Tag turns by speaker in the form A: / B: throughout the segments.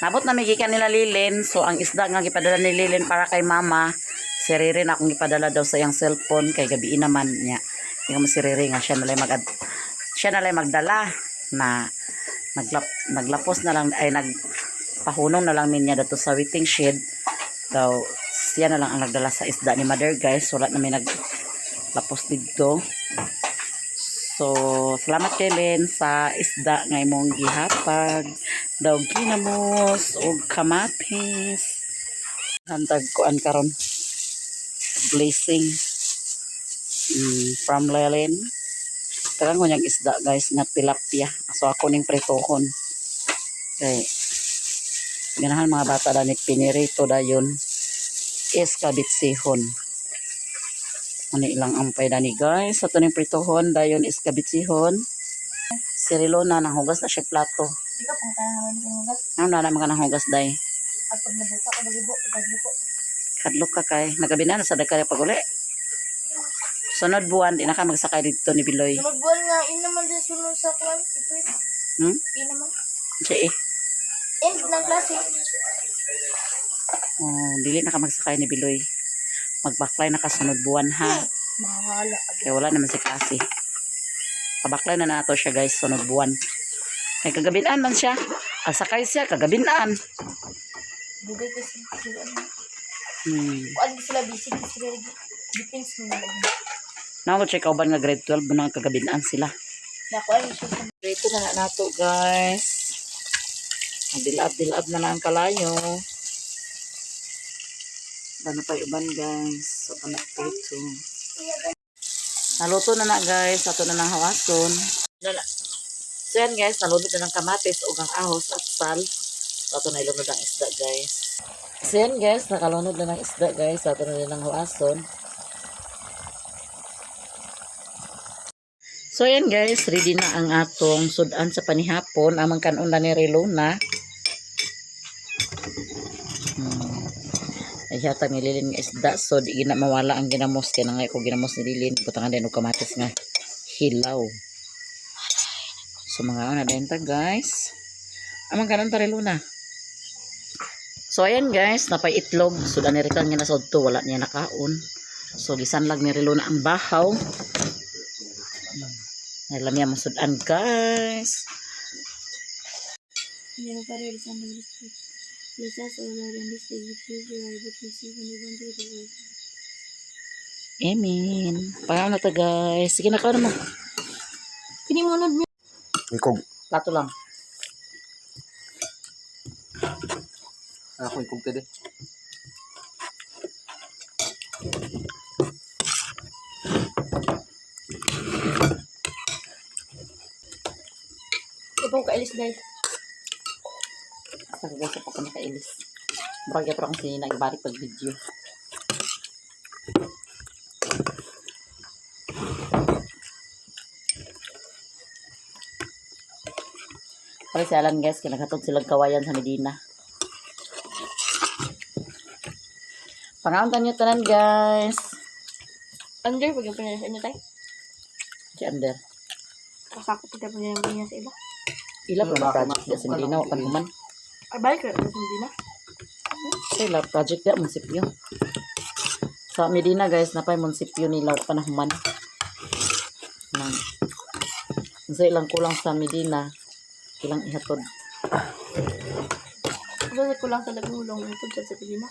A: Nabot na migikan nila Lilin. So ang isda nga gipadala ni Lilin para kay mama, si Rere na akong gipadala daw sa iyang cellphone kay gabi naman niya. Ingon man si Rere nga siya na lay magdala na naglapos na lang ay nagpahunong na lang niya dato sa waiting shed daw. Siya na lang ang nagdala sa isda ni mother, guys. Wala na may naglapos didto. So salamat kay Len sa isda nga imong gihatag daw, ginamos og kamatis. Hantag kuan karon, blessing from Lelen. Tagang ko niyang isda, guys, nga tilapia. So ako ning pritohon kay ganahan mga bata dani pinirito, dayon iskabitsihon. Ano ilang ampay dani, guys. Ato ning pritohon, dayon iskabitsihon. Si Rilona nanghugas na siya plato.
B: Ikaw pang kaya naman sa hugas.
A: Ano na naman ka nanghugas day?
B: At pag nabuta ka bagibo, gaglipo.
A: Kadlok ka kay nagabi na sa dagkaya pag uli. Sunod buwan di na ka magsakay dito ni Biloy.
B: Sunod buwan nga, in naman din sunod sa kwan. April.
A: Hmm?
B: In naman.
A: Siya eh.
B: End ng klase.
A: Oh, dili na ka magsakay ni Biloy. Magbaklay na ka sunod buwan, ha.
B: Mahala.
A: Kaya wala naman si klase. Pabaklay na nato siya, guys, sunod buwan. Kay kagabinaan man siya. Asakay siya kagabinaan.
B: Dugay kasi sila. Kuan sila busy kasi sila. Depends mo lang.
A: Namo check uban nga grade 12 na kagabinaan sila.
B: Nakuan siya sa
A: Prito na na nato, guys. Dilab-dilab na na ang kalayo. Ano pa uban, guys. So ano prito. Naluto na na, guys. Ato na ng hawason. Nala. So yan, guys, nalunod na ng kamatis ug ang ahos at sal. So ato na ilunod ang isda, guys. So yan, guys, nakalunod na ng isda, guys. Ato na din ang hawason. So yan guys, ready na ang atong sudan sa panihapon. Amang kanon na ni Relona. Ay hatag ni Lilin nga isda. So di gina mawala ang ginamos kay nangay ko ginamos ni Lilin. Butangan din og kamatis nga hilaw. So mga una din ta, guys. Amang kanon ta, Relona. So ayan guys, napay itlog. So dani rekang nga nasod to, wala niya nakaon. So gisanlag ni Relona ang bahaw. Alam niya masudan, guys.
B: In the Father, the Son, and the Holy Spirit. Bless us, O Lord, and this day give you are but receive and we want to the earth.
A: Amen. Pangaon na ta, guys. Sige na, kaon na mo.
B: Pinimunod niya.
C: Ikog.
A: Plato lang.
C: Ako ikog tede.
B: Ipong kailis dahil.
A: Sa guys, sa pagka nakailis. Murag yapro akong sinina ibalik pag video. Pare si Alan, guys, kinaghatod silang kawayan sa Medina. Pangaon tanyo tanan, guys.
B: Under, pag yung pinag inyo tayo.
A: Si Ander.
B: Kasako pag yung pinag niya sa iba.
A: Ila pa na project di sa Medina, wa pa naman.
B: Ay, balik ka sa Medina.
A: Sa ila project da munisipyo. Sa Medina, guys, napay munisipyo nila pa na human. Nang sa ilang kulang sa Medina, ilang ihatod.
B: Kasi kulang sa lagulong ito sa Medina.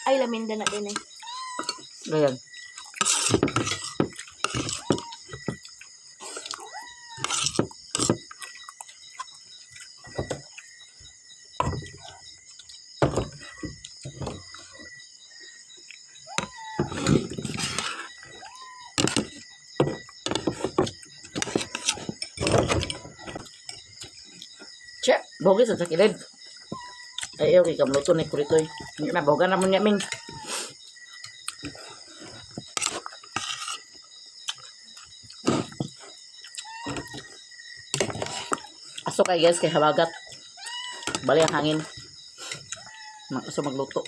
B: Ay, laminda na din eh.
A: Ganyan. Che, bogi sa sakilid. Ay, okay, kamluto ni kuritoy. Hindi na, boga na mo niya, Ming. Aso kay guys, kay habagat. Bali ang hangin. Aso magluto.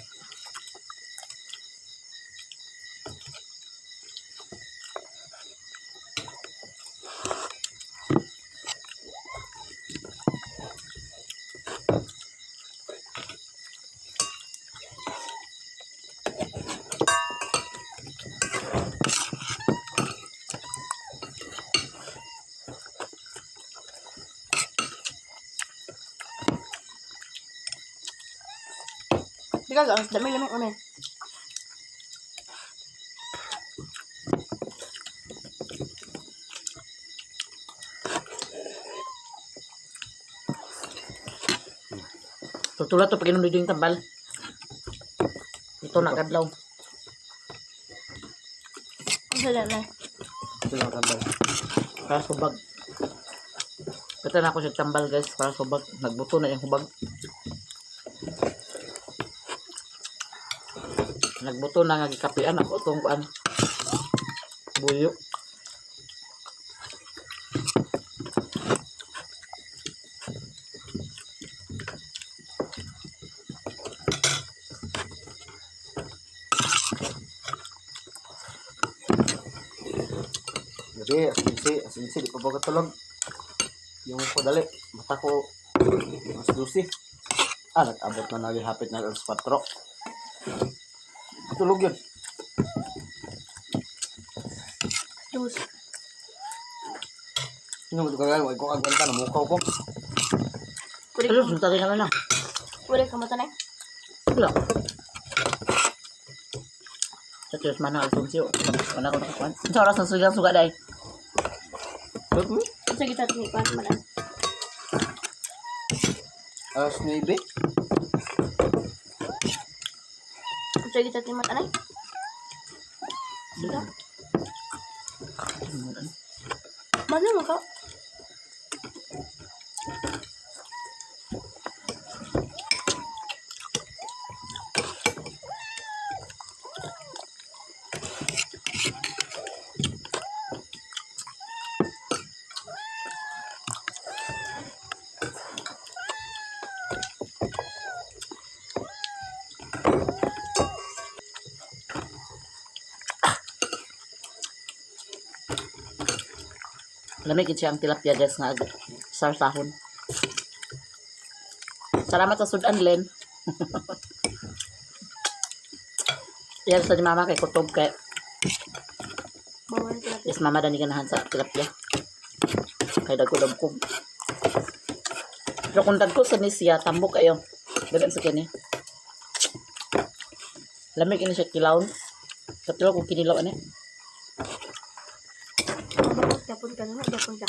B: Sige ka, dami lamig mo.
A: Tutula to pag inom dito yung tambal. Ito na kadlaw.
B: Ang sala na.
C: Ito lang tambal.
A: Para subag. Pata na ako sa tambal, guys, para subag. Nagbuto na yung hubag. Nagbuto na nga gikapian ako tong kuan. Buyo.
C: Gabi, alas 11, di pa ba katulog? Yung ko dali, mata ko, alas 12. Ah, nag-abot na nagi hapit na alas 4. Tulog yun.
B: Juice.
C: Yung ito kagaya, ko kagwanta, namukaw ko.
B: Pwede
A: Ano, sunta ka na lang.
B: Pwede ka mata na.
A: Wala. Sa Diyos man alas 11. Wala ko nakakuan. Sa oras ng sugang suga day.
C: Tulog mo?
B: Sa kita ni pan man.
C: Alas 9.
B: Sa kita ni mata na. Sige. Mana mo ka?
A: Lamig gid siya ang tilapia, guys, nga sarsahon. Salamat sa sudan, Len. Yan sa ni mama kay kutob kay
B: Bawal ka.
A: yes mama dani ganahan sa tilapia. Kay dagko dagko. Pero kung dagko sa ni siya tambok kayo. Dagan sa kini. Lamig ini siya kilawon. Katulog kung kinilaw ani.
B: Japon ka na, Japon ka.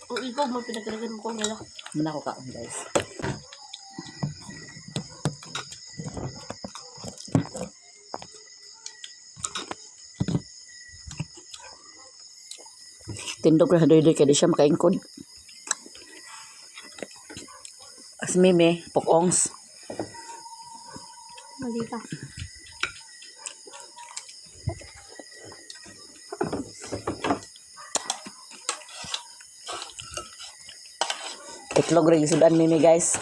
B: O ikaw mo pinagkalagan mo ko nila.
A: Muna ko kaon, guys. Tindog ra doy kay di siya makaingkod. As mime, pokongs.
B: Malita.
A: Itlog ra gisudan mime, guys.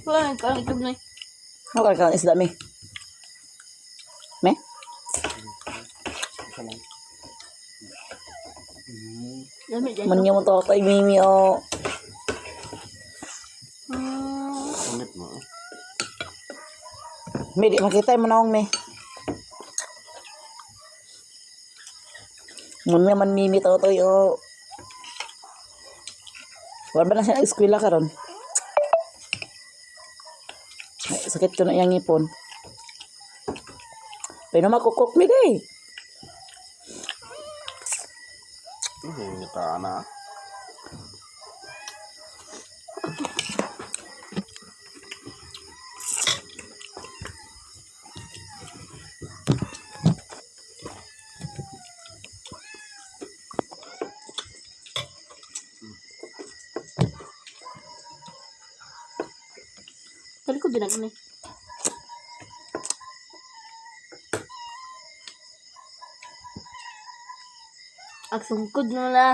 B: Wala nang kaang itlog na eh.
A: Ano ka kaon isda mi? Me?
C: Isa lang.
B: Dami dyan.
A: Manyo mo to kay mimi o.
C: Sungit mo. Eh.
A: Mi di makita mo naong mi. Munyo man mimi to toy o. Wala ba na siya eskwela karon? Ay, sakit ko na iyang ngipon. Pero makukok mi day.
C: Ngita na.
B: Talikod din ano eh. Ang sungkod na na.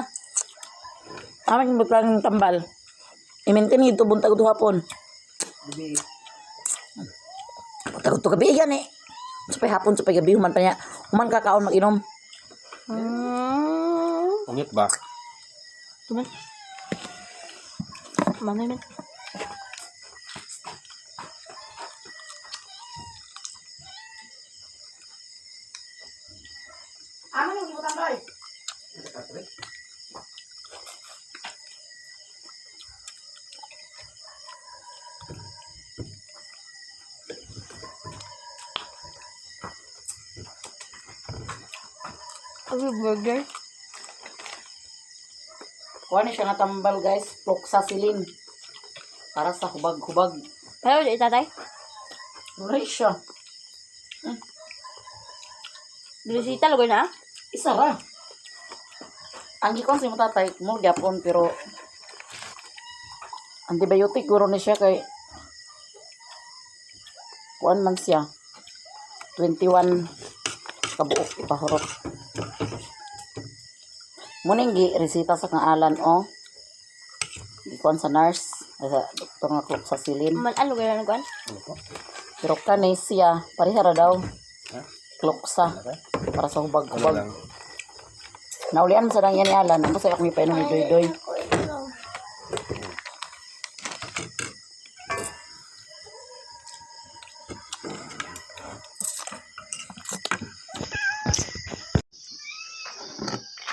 A: Aming butang tambal. I-maintain ito buntag to hapon.
C: Gabi.
A: Buntag to gabi yan eh. Supay hapon, supay gabi, human pa niya. Human kakaon mag-inom.
C: Ungit ba?
B: Tuman. Manay man. Ano burger?
A: Kuha ni siya nga tambal, guys. Floxacillin. Para sa hubag-hubag.
B: Pero di tatay.
A: Wala siya.
B: Bilisita lugar na.
A: Isa ra. Ang gikon si mo tatay, mo gyapon pero antibiotic guro ni siya kay kuan man siya. 21 kabuok ipahurot. Muning gi resita sa kang alan o. Gikuan sa nurse, ay, sa doktor nga cloxacillin.
B: Man ano lugar na kuan?
C: Ano po?
A: Pero kanay siya, pareha ra daw.
C: Ha?
A: Cloxa
C: Okay.
A: para sa
C: Ano
A: hubag-hubag.
C: lang?
A: Naulian mo sa dang yan ni Alan. Ano sa'yo akong ipainom ni Doy Doy?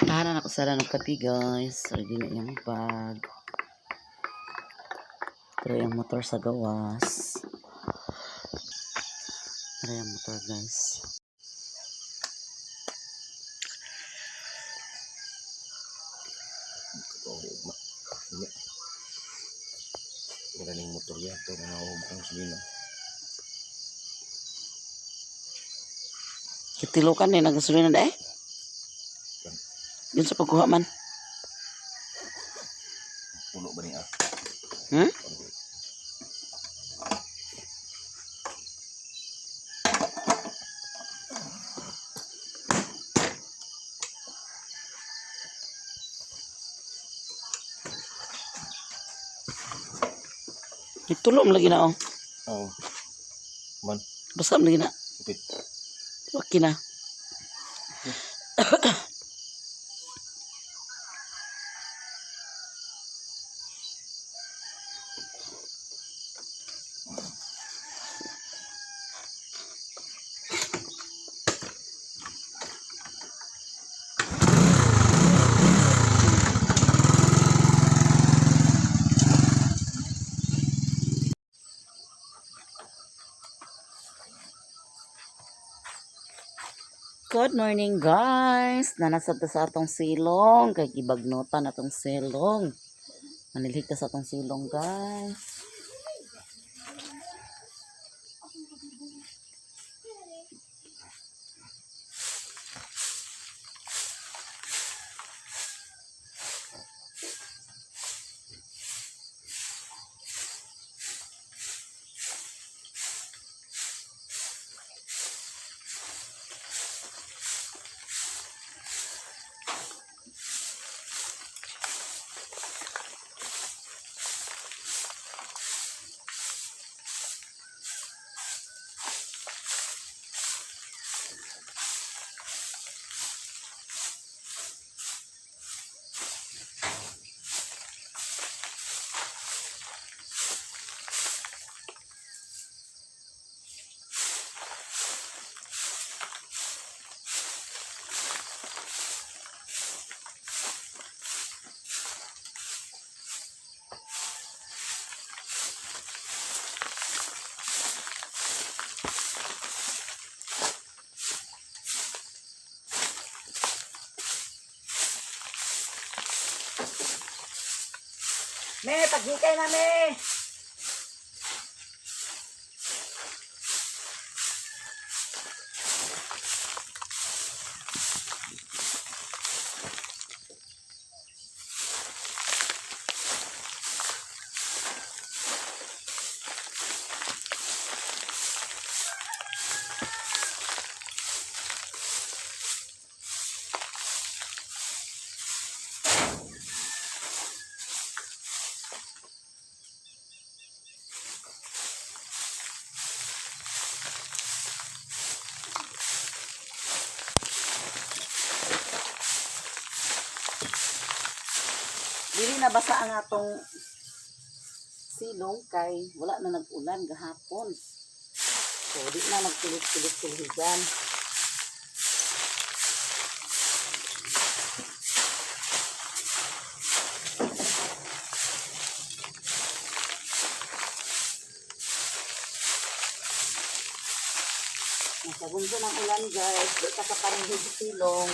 A: Tahanan ako sa ng kape, guys. Ready na yung bag. Pero yung motor sa gawas. Pero yung motor, guys.
C: Ito, ugma. Ini. Wala ning motor yan. Ito, mga ang gasolina.
A: Kitilukan eh, nagasulina na eh. Yun sa pagkuha man.
C: Puno ba niya?
A: Hmm? Itulo mo lagi na oh.
C: Oo. Man,
A: Basta mo lagi na.
C: ipit.
A: Okay na. Good morning, guys! Nanasad ta sa atong silong. Kay gibagnotan atong silong. Manilhig ta sa atong silong, guys. Me, paghikay na, me! Dili na basa ang atong silong kay wala na nag-ulan gahapon. So di na magtulit-tulit silhigan. Nasabunso ng ulan, guys. Di ka sa parang silong.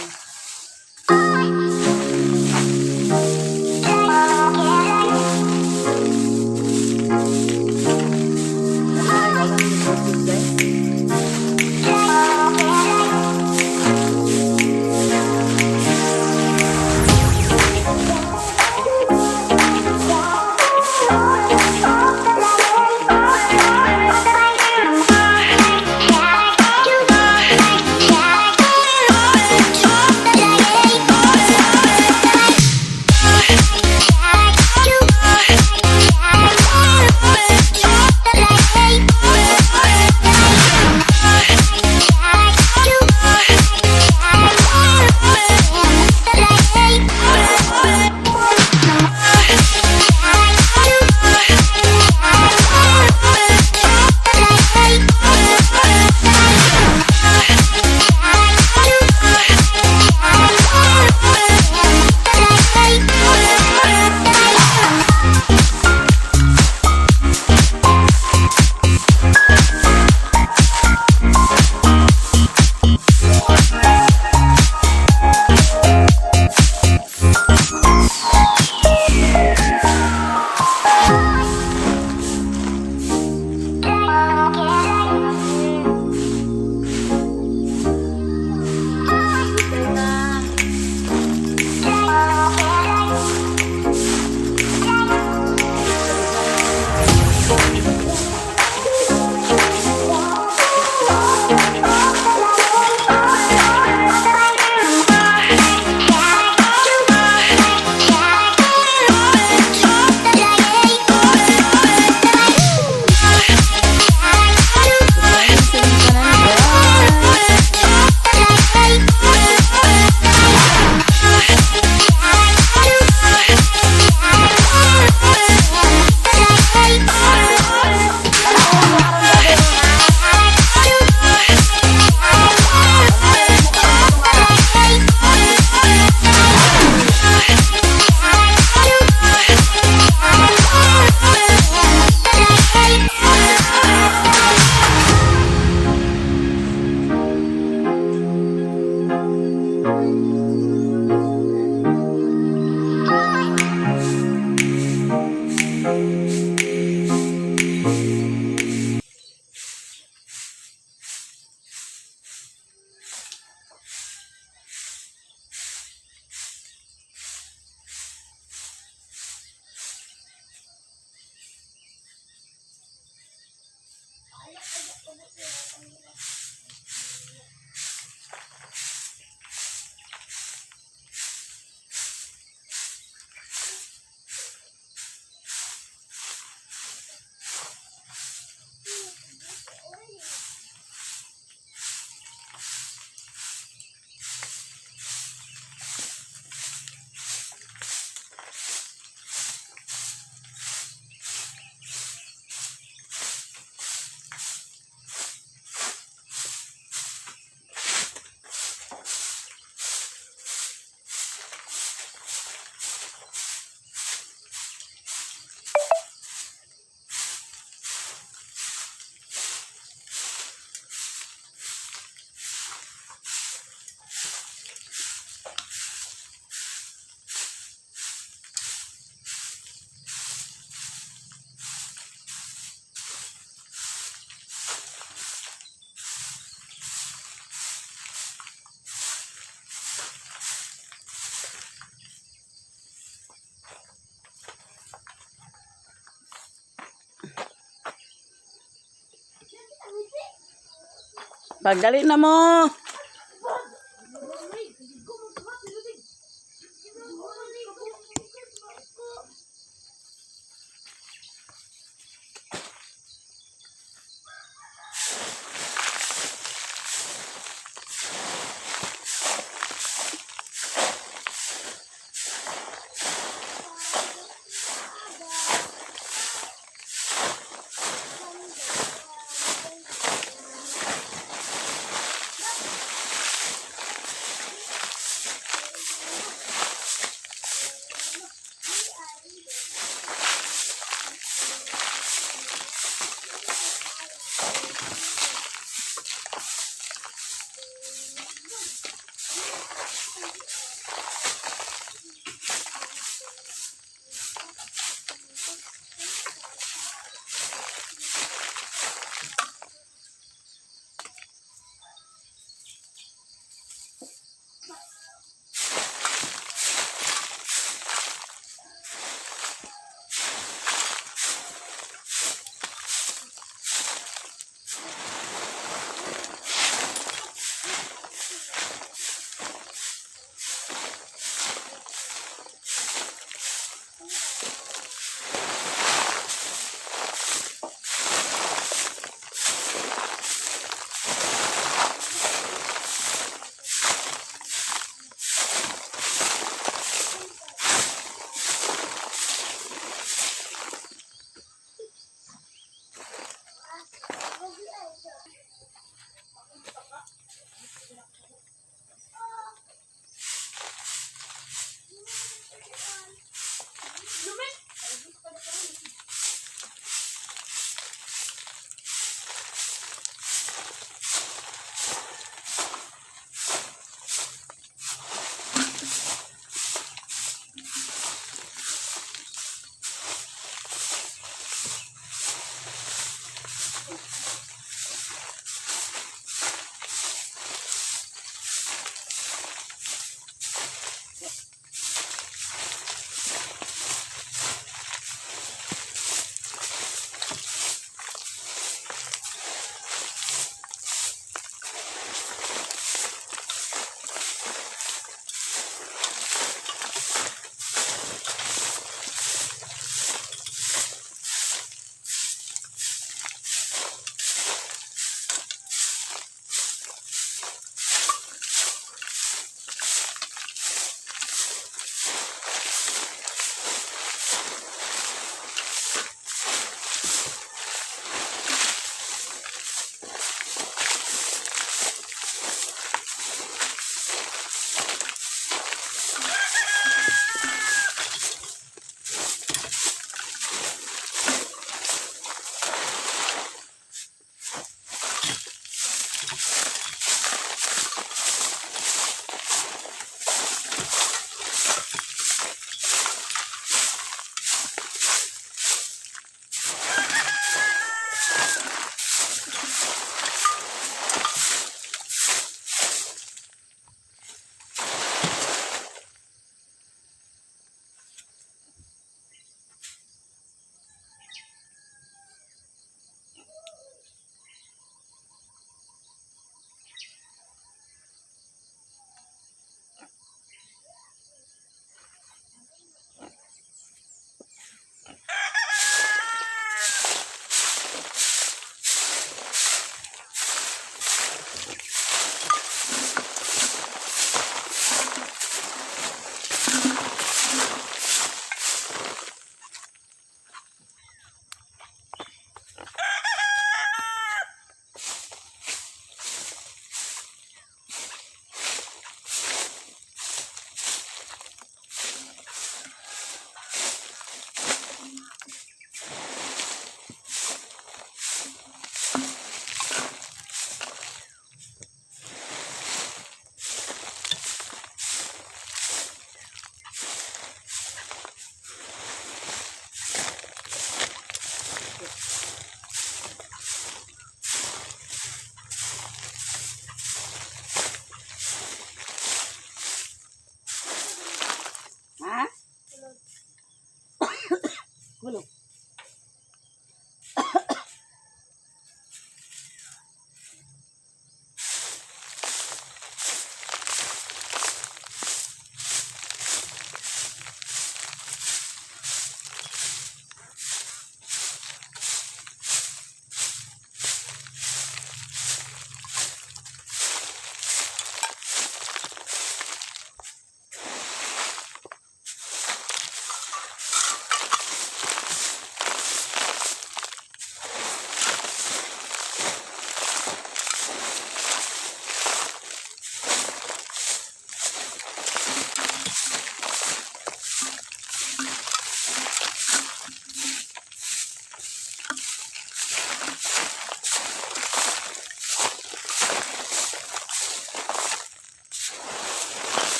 A: Pagdali na mo.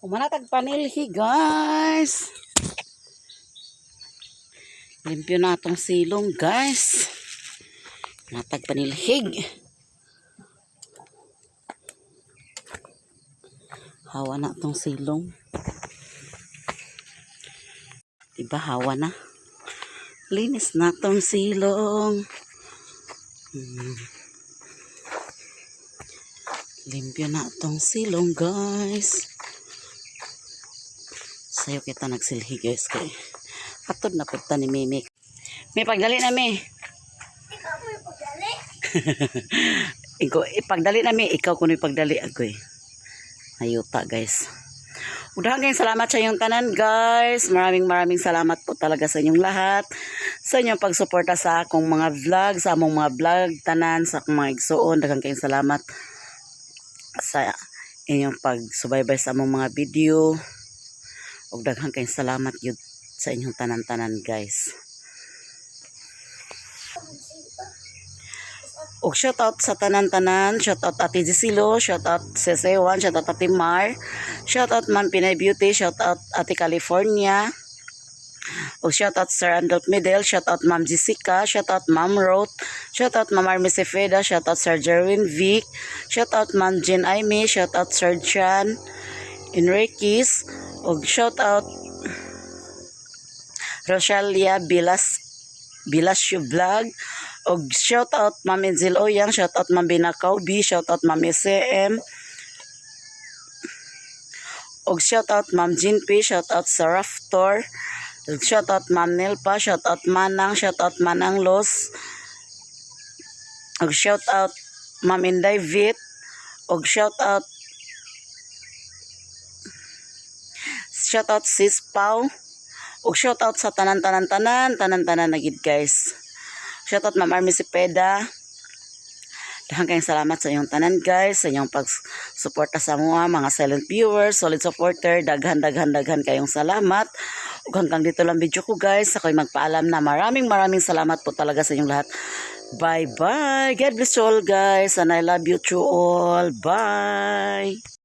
A: Humanatag panilhi, guys. Limpyo na atong silong, guys. Natag panilhig. Hawa na atong silong. Diba, hawa na? Linis na tong silong. Limpyo na tong silong, guys. Sayo kita nagsilhi, guys, kay atod na punta ni Mimi. Mi, pagdali na mi.
B: Ikaw mo yung pagdali.
A: Ikaw, ipagdali na mi. Ikaw kuno ipagdali agoy. Ayuta, guys. Udahan kayong salamat sa inyong tanan, guys. Maraming maraming salamat po talaga sa inyong lahat. Sa inyong pagsuporta sa akong mga vlog, sa among mga vlog, tanan, sa akong mga igsuon. Daghang kayong salamat sa inyong pagsubaybay sa among mga video. Ug daghang kayong salamat yun sa inyong tanan-tanan, guys. Og shout out sa tanan-tanan, shout out Ate Gisilo, shout out Sesewan, shout out Ate Mar, shout out Ma'am Pinay Beauty, shout out Ate California. Og shout out Sir Andolf Medel, shout out Ma'am Jessica, shout out Ma'am Ruth, shout out Ma'am Army Cefeda, shout out Sir Jerwin Vic, shout out Ma'am Jean Aimee, shout out Sir Chan Enriquez, og shout out Rosalia Bilas Bilasio Vlog, og shout out Ma'am Enzel Oyang, shout out Ma'am Binakaw B, shout out Ma'am SM, og shout out Ma'am Jean P, shout out sa Raftor, shout out Ma'am Nelpa, shout out Manang, shout out Manang Los, og shout out Ma'am Inday Vit, og shout out Sis Pau, og shout out sa tanan-tanan tanan tanan-tanan na gid, guys. Shout out Ma'am Army Cepeda. Daghang kayong salamat sa inyong tanan, guys, sa inyong pagsuporta sa mga silent viewers, solid supporter, daghan daghan daghan kayong salamat. Ug hanggang dito lang video ko, guys. Ako'y magpaalam na. Maraming maraming salamat po talaga sa inyong lahat. Bye bye. God bless you all, guys, and I love you to all. Bye.